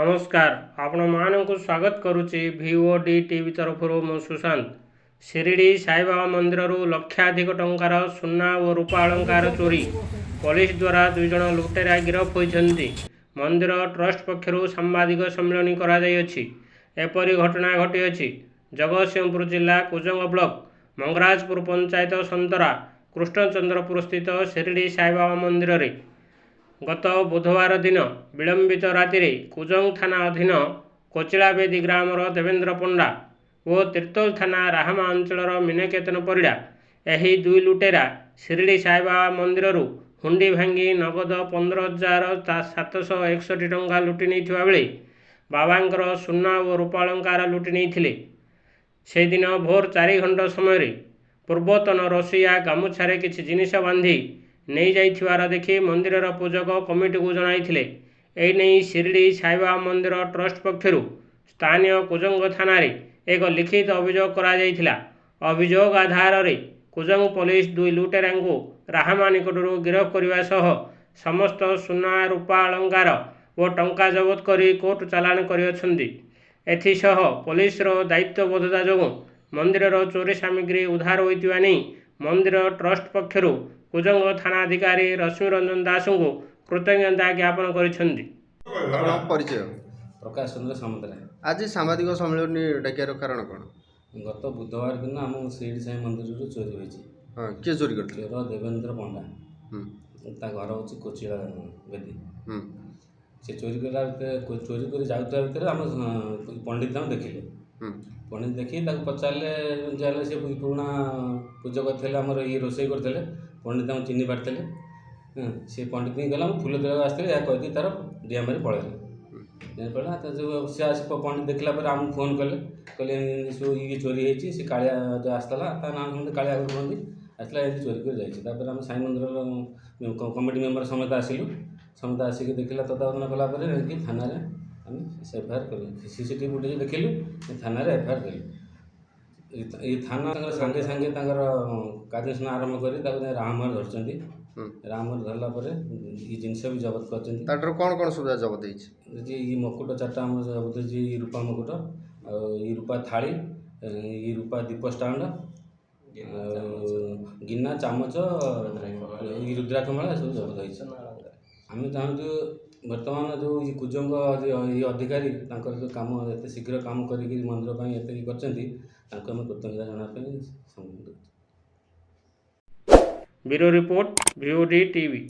ନମସ୍କାର, ଆପଣମାନଙ୍କୁ ସ୍ୱାଗତ କରୁଛି ଭିଓଡି ଟିଭି ତରଫରୁ। ମୁଁ ସୁଶାନ୍ତ। ଶିରିଡ଼ି ସାଇବାବା ମନ୍ଦିରରୁ ଲକ୍ଷାଧିକ ଟଙ୍କାର ସୁନା ଓ ରୂପା ଅଳଙ୍କାର ଚୋରି। ପୋଲିସ ଦ୍ୱାରା 2 ଜଣ ଲୁଟେରା ଗିରଫ ହୋଇଛନ୍ତି। ମନ୍ଦିର ଟ୍ରଷ୍ଟ ପକ୍ଷରୁ ସାମ୍ବାଦିକ ସମ୍ମିଳନୀ କରାଯାଇଅଛି। ଏପରି ଘଟଣା ଘଟିଅଛି ଜଗତସିଂହପୁର ଜିଲ୍ଲା କୁଜଙ୍ଗ ବ୍ଲକ ମଙ୍ଗରାଜପୁର ପଞ୍ଚାୟତ ସନ୍ତରା କୃଷ୍ଣଚନ୍ଦ୍ରପୁର ସ୍ଥିତ ଶିରିଡ଼ି ସାଇବାବା ମନ୍ଦିରରେ। ଗତ ବୁଧବାର ଦିନ ବିଳମ୍ବିତ ରାତିରେ କୁଜଙ୍ଗ ଥାନା ଅଧୀନ କୋଚିଳାବେଦୀ ଗ୍ରାମର ଦେବେନ୍ଦ୍ର ପଣ୍ଡା ଓ ତିର୍ତ୍ତୋଲ ଥାନା ରାହାମା ଅଞ୍ଚଳର ମୀନକେତନ ପରିଡ଼ା, ଏହି ଦୁଇ ଲୁଟେରା ଶିରିଡ଼ି ସାଇବାବା ମନ୍ଦିରରୁ ହୁଣ୍ଡି ଭାଙ୍ଗି ନଗଦ 15,761 ଟଙ୍କା ଲୁଟି ନେଇଥିବା ବେଳେ ବାବାଙ୍କର ସୁନା ଓ ରୂପା ଅଳଙ୍କାର ଲୁଟି ନେଇଥିଲେ। ସେଦିନ ଭୋର 4 ଘଣ୍ଟ ସମୟରେ ପୂର୍ବତନ ରୋଷେଇଆ ଗାମୁଛାରେ କିଛି ଜିନିଷ ବାନ୍ଧି ନେଇଯାଇଥିବାର ଦେଖି ମନ୍ଦିରର ପୂଜକ କମିଟିକୁ ଜଣାଇଥିଲେ। ଏନେଇ ଶିରିଡ଼ି ସାଇବାବା ମନ୍ଦିର ଟ୍ରଷ୍ଟ ପକ୍ଷରୁ ସ୍ଥାନୀୟ କୁଜଙ୍ଗ ଥାନାରେ ଏକ ଲିଖିତ ଅଭିଯୋଗ କରାଯାଇଥିଲା। ଅଭିଯୋଗ ଆଧାରରେ କୁଜଙ୍ଗ ପୋଲିସ ଦୁଇ ଲୁଟେରାଙ୍କୁ ରାହାମା ନିକଟରୁ ଗିରଫ କରିବା ସହ ସମସ୍ତ ସୁନା, ରୂପା ଅଳଙ୍କାର ଓ ଟଙ୍କା ଜବତ କରି କୋର୍ଟ ଚାଲାଣ କରିଅଛନ୍ତି। ଏଥିସହ ପୋଲିସର ଦାୟିତ୍ୱବୋଧତା ଯୋଗୁଁ ମନ୍ଦିରର ଚୋରି ସାମଗ୍ରୀ ଉଦ୍ଧାର ହୋଇଥିବା ନେଇ ମନ୍ଦିର ଟ୍ରଷ୍ଟ ପକ୍ଷରୁ କୁଜଙ୍ଗ ଥାନାଧିକାରୀ ରଶ୍ମିରଞ୍ଜନ ଦାସଙ୍କୁ କୃତଜ୍ଞତା ଜ୍ଞାପନ କରିଛନ୍ତି। ଆପଣଙ୍କ ପରିଚୟ? ପ୍ରକାଶ ଚନ୍ଦ୍ର ସାମନ୍ତରାୟ। ଆଜି ସାମ୍ବାଦିକ ସମ୍ମିଳନୀ ଡାକିବାର କାରଣ କ'ଣ? ଗତ ବୁଧବାର ଦିନ ଆମ ଶିରିଡ଼ି ସାଇ ମନ୍ଦିରରୁ ଚୋରି ହୋଇଛି। ହଁ, କିଏ ଚୋରି କରିଥିଲେ? ଚୋର ଦେବେନ୍ଦ୍ର ପଣ୍ଡା। ତା ଘର ହେଉଛି କୋଚିଳା ବେଦୀ। ସେ ଚୋରି କଲା ଭିତରେ, ଚୋରି କରି ଯାଉଥିବା ଭିତରେ ଆମ ପଣ୍ଡିତ ତାଙ୍କୁ ଦେଖିଲେ। ପଣ୍ଡିତ ଦେଖି ତାକୁ ପଚାରିଲେ। ଯାହେଲେ ସେ ପୁରୁଣା ପୂଜକ ଥିଲେ ଆମର, ଇଏ ରୋଷେଇ କରୁଥିଲେ। ପଣ୍ଡିତ ତାଙ୍କୁ ଚିହ୍ନି ପାରିଥିଲେ। ସେ ପଣ୍ଡିତ କହିଲା, ମୁଁ ଫୁଲ ତୋଳିବାକୁ ଆସିଥିଲି। ଏହା କହିକି ତାର ଡିଆଁ ମାରି ପଳେଇଲା। ଡିଆଁ ପଳେଇଲା ତ ଯେଉଁ ସେ ଆସି ପଣ୍ଡିତ ଦେଖିଲା ପରେ ଆମକୁ ଫୋନ୍ କଲେ। କହିଲେ, ଏମିତି ସବୁ ଇଏ ଚୋରି ହେଇଛି। ସେ କାଳିଆ ଯେଉଁ ଆସିଥିଲା, ତା ନାଁ ସମସ୍ତେ କାଳିଆ କୁହନ୍ତି, ଆସିଲା, ଏମିତି ଚୋରି କରି ଯାଇଛି। ତାପରେ ଆମେ ସାଇ ମନ୍ଦିରର କମିଟି ମେମ୍ବର ସମସ୍ତେ ଆସିଲୁ। ସମସ୍ତେ ଆସିକି ଦେଖିଲା, ତଦାରଖ କଲା ପରେ ନେଇକି ଥାନାରେ ଆମେ ଏଫଆଇଆର୍ କଲୁ। ସିସିଟିଭି ଫୁଟେଜ୍ ଦେଖିଲୁ, ଥାନାରେ ଏଫଆଇଆର୍ ଦେଲୁ। ଏଇ ଥାନା ତାଙ୍କର ସାଙ୍ଗେ ସାଙ୍ଗେ ତାଙ୍କର କାର୍ଯ୍ୟାନୁଷ୍ଠାନ ଆରମ୍ଭ କରି ତାକୁ ଯାଇ ରାହାମାରେ ଧରିଛନ୍ତି। ରାହାମାରେ ଧରିଲା ପରେ ଏ ଜିନିଷ ବି ଜବତ କରିଛନ୍ତି। ତାଠାରୁ କ'ଣ କ'ଣ ସୁବିଧା ଜବତ ହେଇଛି? ଯେ ଏଇ ମୁକୁଟ ଚାରିଟା ଆମର ଜବତ ହେଇଛି, ଏଇ ରୂପା ମୁକୁଟ ଆଉ ଏଇ ରୂପା ଥାଳି, ଏଇ ରୂପା ଦୀପ ଷ୍ଟାଣ୍ଡ ଆଉ ଗିନା, ଚାମଚ, ଏଇ ରୁଦ୍ରାକ୍ଷ ମାଳା, ଏସବୁ ଜବତ ହେଇଛି। ଆମେ ଚାହୁଁଛୁ ବର୍ତ୍ତମାନ ଯେଉଁ ଏଇ କୁଜଙ୍ଗ ଏଇ ଅଧିକାରୀ ତାଙ୍କର ଯେଉଁ କାମ ଏତେ ଶୀଘ୍ର କାମ କରିକି ମନ୍ଦିର ପାଇଁ ଏତେ ଇଏ କରିଛନ୍ତି, ତାଙ୍କୁ ଆମେ କୃତଜ୍ଞତା ଜଣାଇବା ପାଇଁ ସମ୍ବୋଧନ। Bureau report, VOD TV.